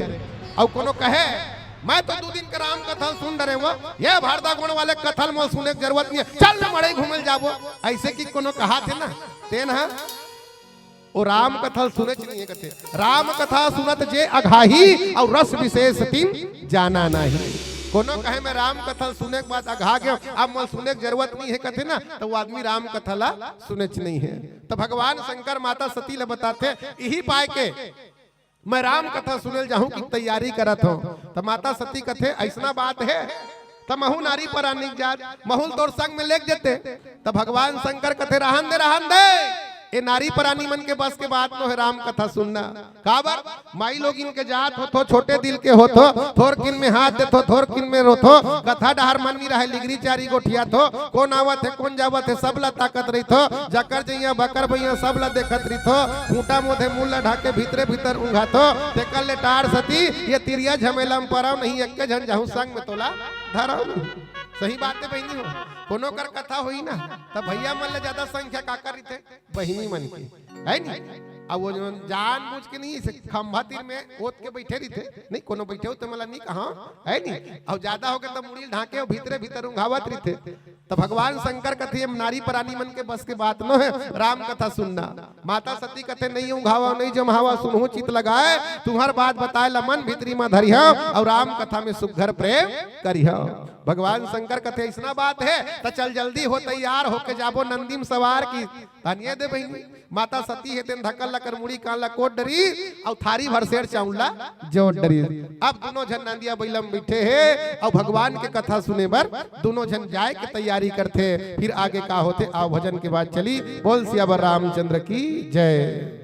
अउ कोनो कहे, "मैं तो दू दिन के राम कथा सुन डरेंव, ये भरदा गोंड़ वाले कथा ल मोला सुने के जरूरत नइ हे, चल न मड़ई घूमे ल जाबो।" अइसे कि कोनो कहाथे ना, तेन ह ओ राम कथा ल सुनेच नइ हे कथे। "राम कथा सुनत जे अघाही, अउ रस विशेष तिन जाना नाहीं।" कोनो कहे, "मैं राम कथा ल सुने के बाद अघा गेंव, अब मोला सुने के जरूरत नइ हे," कथे ना, त ओ आदमी राम कथा ल सुनेच नइ हे। त भगवान शंकर माता सती ल बताथे, इही पाय के मैं राम कथा सुने ल जाहूं कि तैयारी करत हों। त माता सती कथे, "अइसना बात हे, त महूं नारी परानी के जात, महूं ल तोर संग में लेग जेते।" त भगवान शंकर कथे, "रहन दे, रहन दे, ए नारी परानी मन के बस के बात नो हे राम कथा सुनना।" काबर? माई लोगिन के जात होथो, छोटे दिल के होथो, थोरकिन में हाथ देथो, थोरकिन में रोथो, कथा डहर मन नइ रहय, लिगरी चारी गोठियाथो, कोन आवत हे, कोन जावत हे, सब ला ताकत रहिथो, जकर जइया, बकर भइया, सब ला देखत रहिथो, खूंटा मोधे मुंह ला ढाके भीतरे भीतर ऊंघाथो, तेकर ले टार सती, ये तिरिया झमेला म परव नहीं, एक्के झन जाहूं संग में तोला धरव नहीं। सही बात हे बहिनी हो, कोनो कर कथा होही ना, त भइया मन ले जादा संख्या काकर रहिथे? बहिनी मन के, हे नी? अब ओ जानबूझ के नइ, अइसे खंभा तीर में ओत के बइठे रहिथे, नहीं, कोनो बइठे हो त मोला नइ कहा, हे नी? अउ जादा होगे त मुड़ी ल ढांके अउ भीतरे भीतर ऊंघावत रहिथे। त भगवान शंकर कथे, "ये नारी परानी मन के बस के बात नो हे, राम कथा सुनना।" माता सती कथे, "नहीं ऊंघावा, नहीं जम्हावा, सुनहूं चित लगाय, तुम्हर बात बताय ल मन भीतरी म धरिहंव, अउ राम कथा में सुघर प्रेम करिहंव।" भगवान शंकर कथे, "अइसना बात हे, त चल जल्दी हो, तैयार होके जाबो नंदी म सवार की।" धनिये दे बहिनी, माता सती हे तेन धकल लकर मुड़ी कान ला कोट डरिस, अउ थारी भर सेर चाउर ला जोत डरिस। अब दूनों झन नंदिया बइला म बइठे हे, अउ भगवान के कथा सुने बर दूनों झन जाय के तैयारी करथे। फिर आगे का होथे, आव भजन के बाद चली। बोल सियावर रामचंद्र की जय।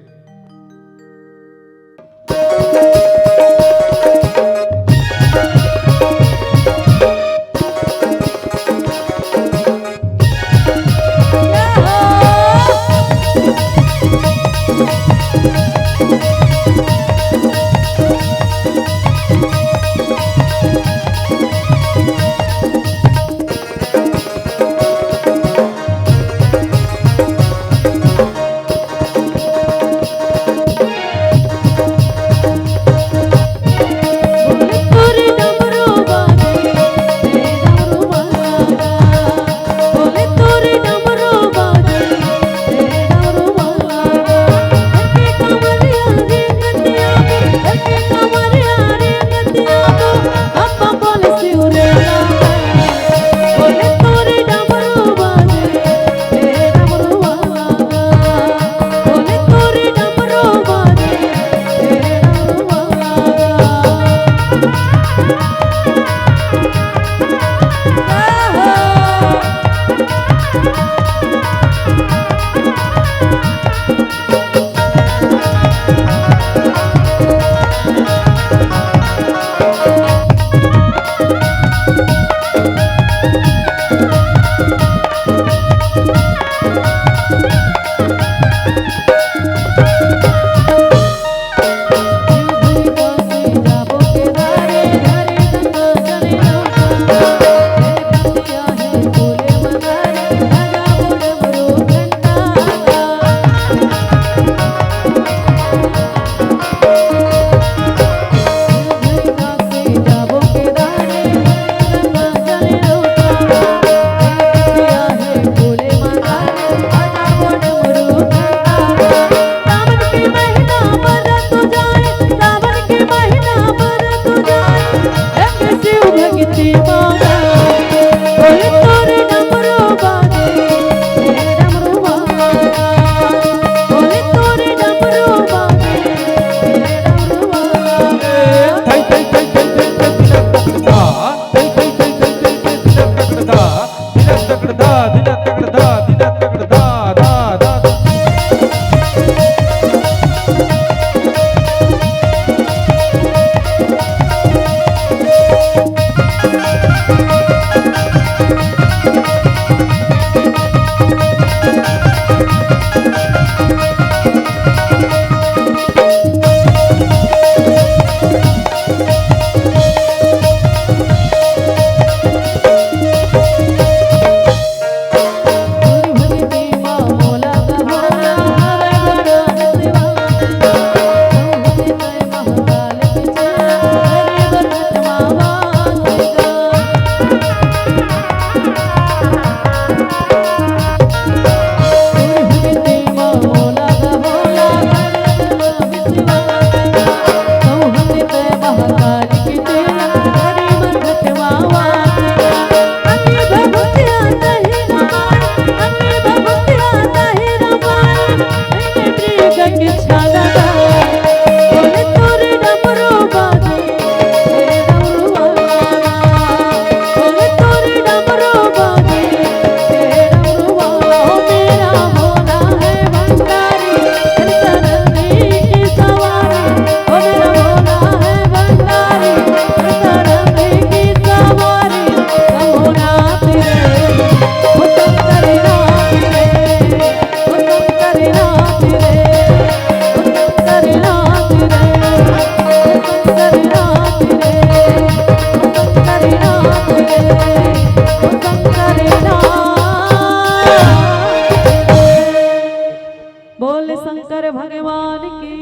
बोल शंकर भगवान की।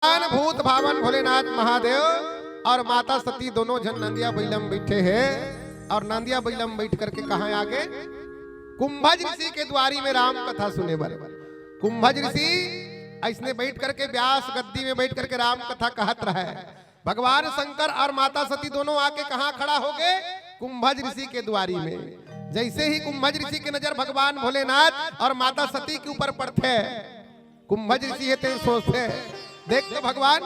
भगवान भूत भावन भोलेनाथ महादेव और माता सती दोनों झन नंदिया बैलम बैठे हैं। और नंदिया बैलम बैठ करके कहाँ आगे? कुंभज ऋषि के द्वारी में राम कथा सुने बर। कुंभज ऋषि ऐसने बैठ करके, व्यास गद्दी में बैठ करके राम कथा कहत रहे। भगवान शंकर और माता सती दोनों आके कहाँ खड़ा हो गए? कुंभज ऋषि के द्वारी में। जैसे ही कुंभज ऋषि के नजर भगवान भोलेनाथ और माता सती के ऊपर पड़थे, कुंभज ऋषि हे तेन सोचथे, देख तो भगवान,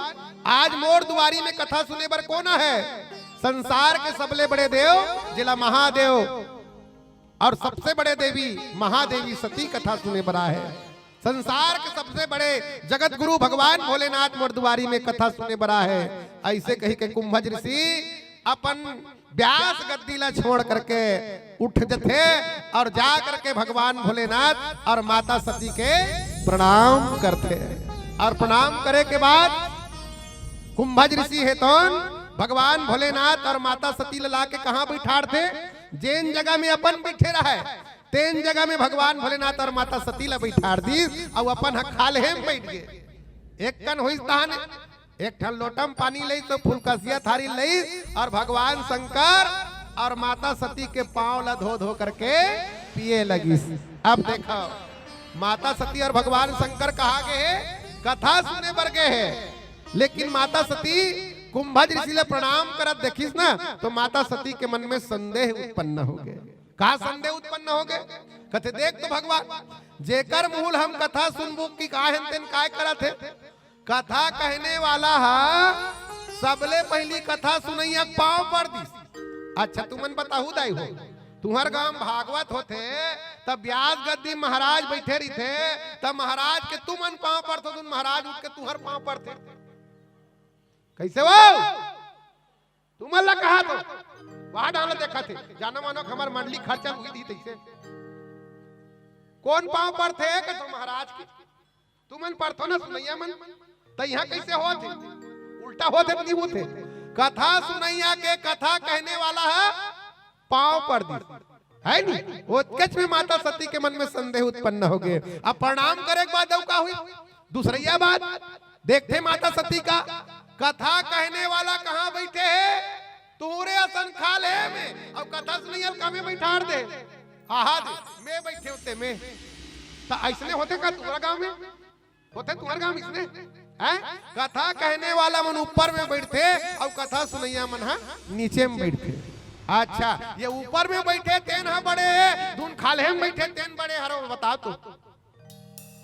आज मोर दुआरी में कथा सुने बर कोन हे? संसार के सबले बड़े देव, जेला महादेव और सबसे बड़े देवी महादेवी सती कथा सुने बर आहे। संसार के सबसे बड़े जगत गुरु भगवान भोलेनाथ मोर दुआरी में कथा सुने बर आहे। ऐसे कही के कुंभज ऋषि अपन व्यास गद्दी ला छोड़ करके उठ जथे और जा करके भगवान भोलेनाथ और माता सती के प्रणाम करथे। और प्रणाम करे के बाद कुंभज ऋषि हे तौन भगवान भोलेनाथ और माता सती ला लाके कहाँ बैठारथे? जेन जगह में अपन बैठे रहे, तेन जगह में भगवान भोलेनाथ और माता सती ला बैठार दीस, अउ अपन ह खाल्हे में बैठ गे। एक कन होइस तहाने, एक ठन लोटम पानी लइस, तो फुलकसिया थारी लइस, और भगवान शंकर और माता सती के पांव ला धो धो करके पिए लगिस। अब देखो, माता सती और भगवान शंकर कहाँ गे हे? कथा सुने बर गे हे। लेकिन माता सती कुंभज ऋषि ला प्रणाम करत देखिस ना, तो माता सती के मन में संदेह उत्पन्न हो गे। का संदेह उत्पन्न हो गे? कथे, देख तो भगवान, जेकर मुहूं ले हम कथा सुनबो कि का हेन तेन काय करत हे, कथा कहने वाला हा सबले पहिली कथा सुनइया के पांव पर दिस। अच्छा, तुमन बताहू दाई हो, तुंहर गांव भागवत होथे, तब ब्यास गद्दी महाराज बइठे रहिथे, तब महाराज के तुमन पांव परथो, तुन महाराज उठ के तुंहर पांव परथे। कइसे वो? तुमन ला कहा तो वहां डाल देखा थे, जाना मानो हमर मंडली खर्चा हुई थी तइसे। कोन पांव परथे? कथों महाराज के। तुमन परथो ना सुनइया मन, त इहां कइसे होत हे? उल्टा होत हे, नहीं होत हे? कथा सुनइया के कथा कहने वाला ह पांव पर दिस, है नी? ओतकेच में माता सती के मन में संदेह उत्पन्न होगे। अब प्रणाम करे के बाद अउ का हुई? दूसरइया बात, देखथे माता सती का, कथा कहने वाला कहां बइठे हे? तुंहरे असन खाल्हे में, अउ कथा सुनइया ल कामे बइठार दे? आहा दे, में बइठे हों ते में। त अइसने होथे का तुंहर गांव में? होथे तुंहर गांव में अइसने? हैं? कथा कहने वाला मन ऊपर में बइठथे, अउ कथा सुनइया मन ह नीचे में बइठथे। अच्छा, ये ऊपर में बइठे तेन ह बड़े हे, धुन खाल्हे में बइठे तेन बड़े हरो, बताव तो।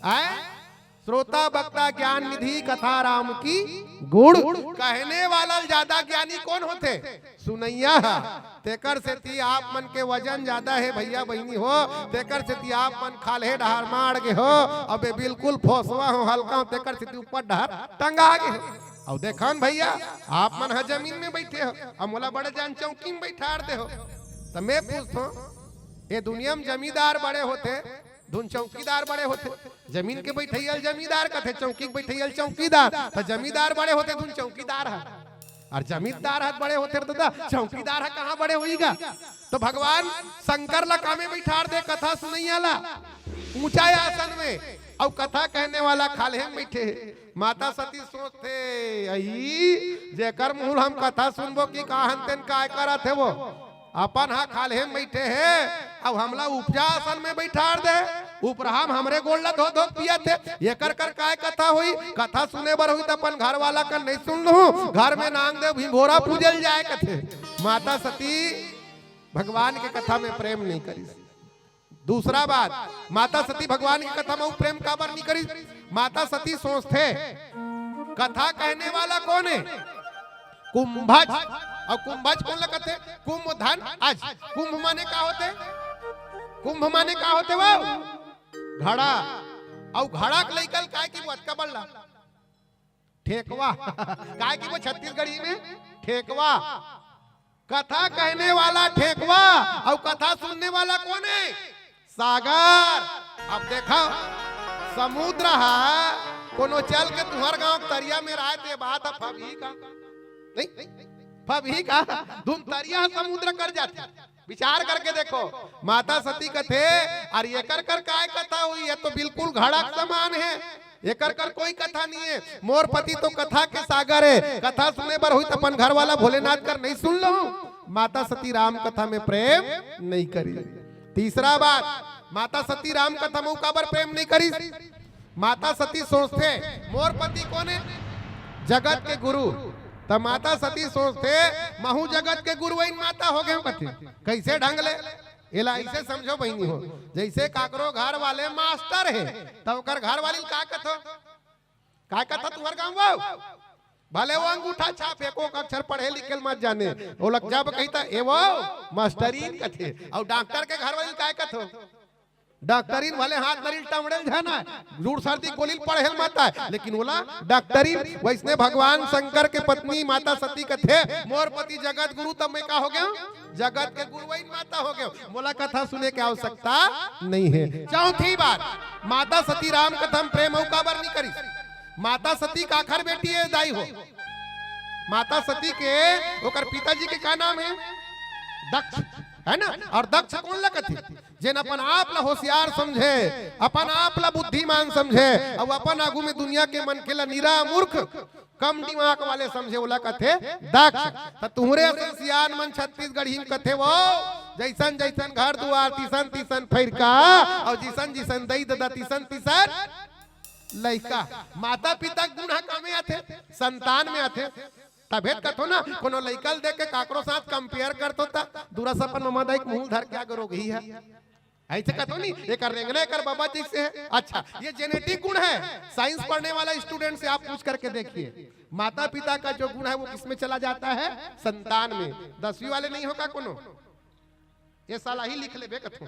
हैं? श्रोता वक्ता ज्ञान निधि कथा राम की गुण। कहने वाला ल जादा ज्ञानी कोन होथे? सुनइया ह। तेकर सेती आप मन के वजन जादा हे भइया बहिनी हो, तेकर सेती आप मन खाल्हे डहार माड़ गे हो। अबे बिल्कुल फोसवा हो, हल्का हो, तेकर सेती ऊपर डहार टंगा गे हो। अउ देखन भइया, आप मन ह जमीन में बइठे हो, अउ मोला बड़े जान चौकी में बइठार दे हो। त में पूछथों, ए दुनिया में जमींदार बड़े होथे, धुन चौकीदार बड़े होथे। जमीन के बइठइया ल जमींदार कथे, चौकी के बइठइया ल चौकीदार। त जमींदार बड़े होथे, धुन चौकीदार ह। अउ जमींदार ह बड़े होथे, त दा चौकीदार ह कहां बड़े होही गा? त भगवान शंकर ला कामे बइठार दे, कथा सुनइया ला, ऊंचा आसन में, अउ कथा कहने वाला खाल्हे में बइठे हे। माता सती सोचथे, अई, जेकर मुंह ल हम कथा सुनबो कि काहन तेन काय करत हे वो? अपन ह खाल्हे में बइठे हे, अउ हमला उपजा आसन में बइठार दे, उपरहा म हमरे गोड़ ल धो धो पियत हे। एकर कर काय कथा होही? कथा सुने बर होही त अपन घर वाला कर नइ सुन लूं, घर में नांग देव भिंभोरा पूजे ल जाय कथे। माता सती भगवान के कथा में प्रेम नइ करिस। दूसरा बात, माता सती भगवान के कथा में अउ प्रेम काबर नइ करिस? माता सती सोचथे, कथा कहने वाला कोन हे? कुंभज। अउ कुंभज कोन ल कथे? कुंभ धन अज। कुंभ माने का होथे? कुंभ माने का होथे वो? घड़ा। अउ घड़ा के लइका ल काय कहिबो अतका बड़ ला? ठेकवा। काय कहिबो छत्तीसगढ़ी में? ठेकवा। कथा कहने वाला ठेकवा, अउ कथा सुनने वाला कोन हे? सागर। अब देखव, समुद्र ह कोनो चल के तुंहर गांव के तरिया में रहय, त ए बात ह फबही का? नहीं फबही का? धुन तरिया ह समुद्र कर जाथे। विचार करके देखो, माता सती कथे, अरे एकर कर काय कथा होही, ये तो बिल्कुल घड़ा के समान हे, एकर कर कोई कथा नइ हे। मोर पति तो कथा के सागर हे, कथा सुने बर होही त अपन घर वाला भोलेनाथ कर नइ सुन लूं। माता सती राम कथा में प्रेम नइ करिस। तीसरा बात, माता सती राम कथा में अउ काबर प्रेम नइ करिस? माता सती सोचथे, मोर पति कोन हे? जगत के गुरु। त माता सती सोचथे, महूं जगत के गुरु अइन माता हो गेंव कथे। कइसे ढंग ले? एला अइसे समझो बहिनी हो, जइसे काकरो घर वाले मास्टर हे, त ओकर घर वाली ल का कथो? का कथो तुंहर गांव वो? भले वो अंगूठा छाप, एको अक्षर पढ़े लिखे ल मत जाने, ओला जब कही त, "ए वो मास्टरीन," कथे। अउ डॉक्टर के घर वाली ल काय कथो? डॉक्टरीन भले हाथ धरी ल टमड़े ल झन आय, जूड़ सर्दी गोली ल पढ़े ल मत आय, लेकिन ओला डॉक्टरीन। वइसने भगवान शंकर के पत्नी माता सती कथे, "मोर पति जगत गुरु, त में का हो गेंव? जगत के गुरु अइन माता हो गेंव, मोला कथा सुने के आवश्यकता नइ हे।" चौथी बात, माता सती राम कथा में प्रेम अउ काबर नइ करिस? माता सती काखर बेटी हे दाई हो? माता सती के, ओकर पिताजी के का नाम हे? दक्ष, हे ना? अउ दक्ष कोन ल कथे? जेन अपन आप ल होशियार समझे, अपन आप ल बुद्धिमान समझे, अउ अपन आगू में दुनिया के मनखे ल निरा मूर्ख, कम दिमाग वाले समझे, ओला कथे दक्ष। त तुंहरे असन सियान मन छत्तीसगढ़ी म कथे वो, "जइसन जइसन घर दुवार, तिसन तिसन फइरका, अउ जिसन जिसन दई ददा, तिसन तिसन लइका।" माता पिता के गुण ह कामे आथे? संतान में आथे। तभे त कथो ना, कोनो लइका ल देख के काकरो साथ compare करथो त दूरा से अपन ममा दाई के मुंह ल धर के आगे रोगही हे। अइसे कथो नी, "एकर रेंगना एकर बबा जइसे हे।" अच्छा, ये genetic गुण है। Science पढ़ने वाला student से आप पूछ करके देखिए, माता पिता का जो गुण है वो किस में चला जाता है? संतान में। दसवीं वाले नहीं हो का कोनो? ये साल आही लिख लेबे कथों।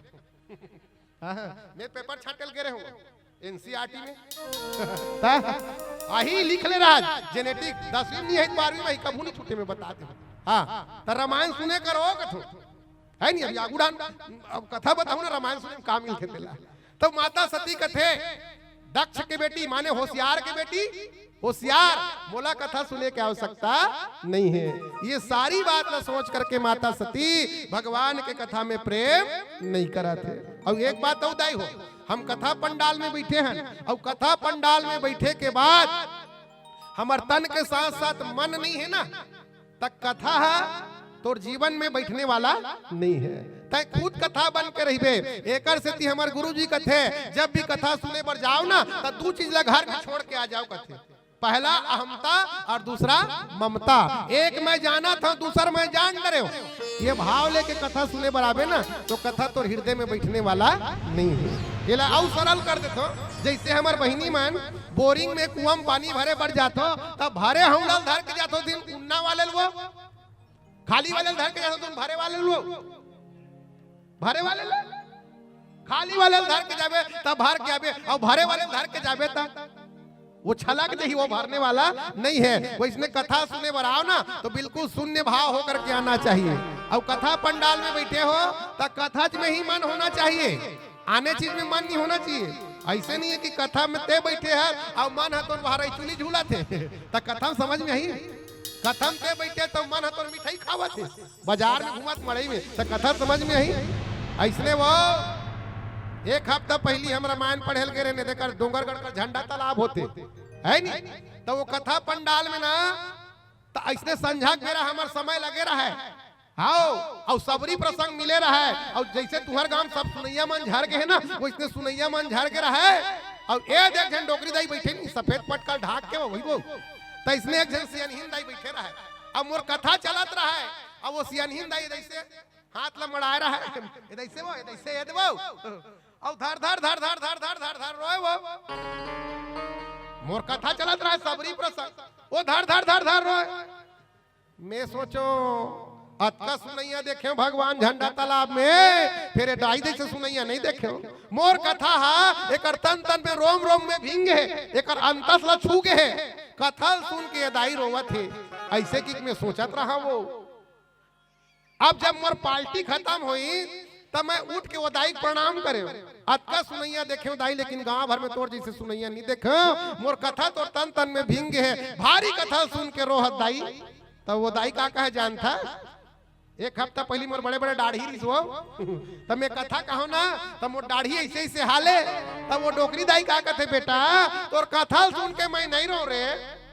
हाँ, मैं पेपर छाटे ल गे रहेंव एनसीईआरटी में। ता, आही लिख ले रहा, जेनेटिक, दसवीं में नहीं है, बारहवीं में ही, कभू नहीं छूटे, मैं बता देंव। हाँ, त रामायण सुने करो कथों। है नहीं, अभी आगू डाहन, अब कथा बताहूँ ना, रामायण सुने में का मिलथे तेला। त माता सती कथे, दक्ष के बेटी माने होशियार के बेटी, होशियार, मोला कथा सुने के आवश्यकता नहीं है। ये सारी बात ला सोच करके माता सती भगवान के कथा में प्रेम नहीं करत हे। अउ एक बात अउ दाई हो, हम कथा पंडाल में बइठे हन, अउ कथा पंडाल में बइठे के बाद हमर तन के साथ साथ मन नहीं है ना, त कथा ह तोर जीवन में बइठने वाला नहीं है। तैं खुद कथा बन के रहिबे। एकर सेती हमर गुरुजी कथे, जब भी कथा सुने बर जाओ ना, त दू चीज ला घर में छोड़ के आ जाओ कथे। पहला अहमता अउ दूसरा ममता। एक मैं जानत हँव, दूसर मैं जान डरेंव। ये भाव लेके कथा सुने बर आबे ना, त कथा तोर हृदय में बइठने वाला नहीं है। एला अउ सरल कर देथों, जइसे हमर बहिनी मन बोरिंग में, कुआं में पानी भरे बर जाथों, त भरे हौंडा ल धर के जाथों, दिन उन्ना वाले ल वो, खाली वाले ल धर के जाथों, दिन भरे वाले ल वो, भरे वाले ल, खाली वाले ल धर के जाबे, त भर के आबे, अउ भरे वाले ल धर के जाबे, त वो छलक जाही, वो भरने वाला नहीं है। वइसने कथा सुने बर आओ ना, त बिल्कुल शून्य भाव होकर के आना चाहिए। अउ कथा पंडाल में बइठे हो, त कथा में ही मन होना चाहिए, आने चीज में मन नहीं होना चाहिए। अइसे नहीं है कि कथा में तैं बइठे हस अउ मन ह तोर बाहर चुली झूलत हे, त कथा समझ में आही? कथा में तैं बइठे हस त मन ह तोर मिठाई खावत हे, बाजार में घूमत मड़ई में, त कथा समझ में आही? अइसने वो एक हफ्ता पहिली हम रामायण पढ़े ल गे रहेन, एकर डोंगरगढ़ कर झंडा तालाब होथे, है नी? त वो कथा पंडाल में ना, त अइसने संझा के बेरा हमर समय लगे रहय। हाँ, अउ सबरी प्रसंग मिले रहय, अउ जइसे तुंहर गांव सब सुनइया मन झर गे हे ना, वइसने सुनइया मन झर गे रहय। अउ ए दे एक झन डोकरी दाई बइठे नी, सफेद पटका ल ढांक के, वही वो। त अइसने एक झन सियनहिन दाई बइठे रहय, अउ मोर कथा चलत रहय, अउ वो सियनहिन दाई जइसे हाथ ला मड़ाए रहय, ए दइसे वो, ए दइसे, ए दे वो, अउ धर धर धर धर रोय वो। मोर कथा चलत रहय, सबरी प्रसंग, वो धर धर धर धर रोय। मैं सोचों, अतका सुनइया देखेंव भगवान झंडा तालाब में, फेर ए दाई जइसे सुनइया नहीं देखेंव। मोर कथा ह एकर तन तन में, रोम रोम में भींग गे हे, एकर अंतस ला छू गे हे। कथा ल सुन के ए दाई रोवत हे, अइसे कि मैं सोचत रहंव वो। अब जब मोर पार्टी खतम होइस, त मैं उठ के वो दाई के प्रणाम करेंव। अतका सुनइया देखेंव दाई, लेकिन गांव भर में तोर जइसे सुनइया नहीं देखेंव। मोर कथा तोर तन तन में भींग गे हे, भारी कथा सुन के रोहस दाई। त वो दाई का कहे जानथस? एक हफ्ता पहिली मोर बड़े बड़े डाढ़ही रिहिस वो, त मैं कथा कहों ना, त मोर डाढ़ही अइसे अइसे हाले। त वो डोकरी दाई का कथे, बेटा, तोर कथा ल सुन के मैं नहीं रोंव रे।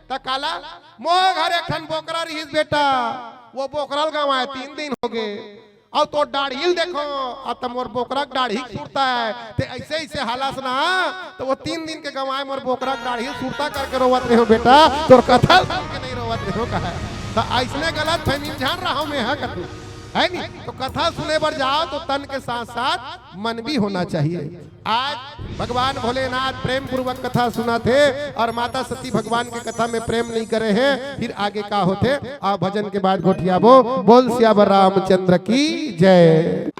त काला? मोर घर एक ठन बोकरा रिहिस बेटा, वो बोकरा ल गंवाए तीन दिन होगे। अउ तोर डाढ़ही ल देखों, अउ त मोर बोकरा के डाढ़ही के सुरता हे, तैं अइसे अइसे हालस ना, त वो तीन दिन के गंवाए मोर बोकरा के डाढ़ही ल सुरता करके रोवत रहेंव बेटा, तोर कथा ल सुन के नहीं रोवत रहेंव कहे। त अइसने गलतफहमी में झन रहंव मैं ह कथों, है नी? त कथा सुने बर जाओ त तन के साथ साथ मन भी होना चाहिए। आज भगवान भोलेनाथ प्रेम पूर्वक कथा सुनाथे अउ माता सती भगवान के कथा में प्रेम नहीं करे हे, फिर आगे का होथे? आ भजन के बाद गोठियाबो। बोल सियावर रामचंद्र की जय।